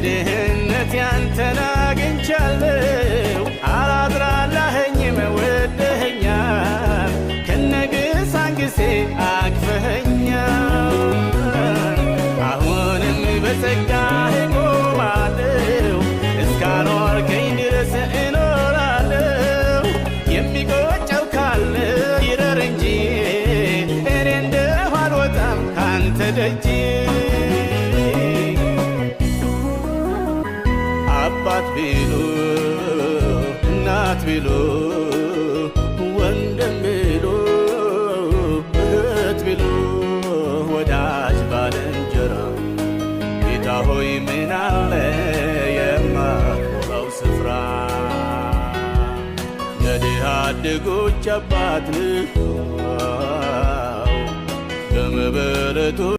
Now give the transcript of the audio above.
ከድህነት ያንተን አግኝቻለሁ። አላጥራላኸኝም ወደኸኛል፣ ከነግሳንግሴ አቅፈኸኛል። አሁንም በጸጋህ እቆማለሁ፣ እስካኖርከኝ ድረስ እኖራለሁ። የሚቆጨው ካለ ይረር እንጂ እኔ እንደው አልወጣም ካንተ ደጅ። አባት ቢሉ፣ እናት ቢሉ፣ ወንድም ቢሉ፣ እህት ቢሉ፣ ወዳጅ ባልንጀራ፣ ጌታ ሆይ ምን አለ የማትሞላው ስፍራ? ለድሃ አደጎች አባት ነህ፣ ለመበለቶች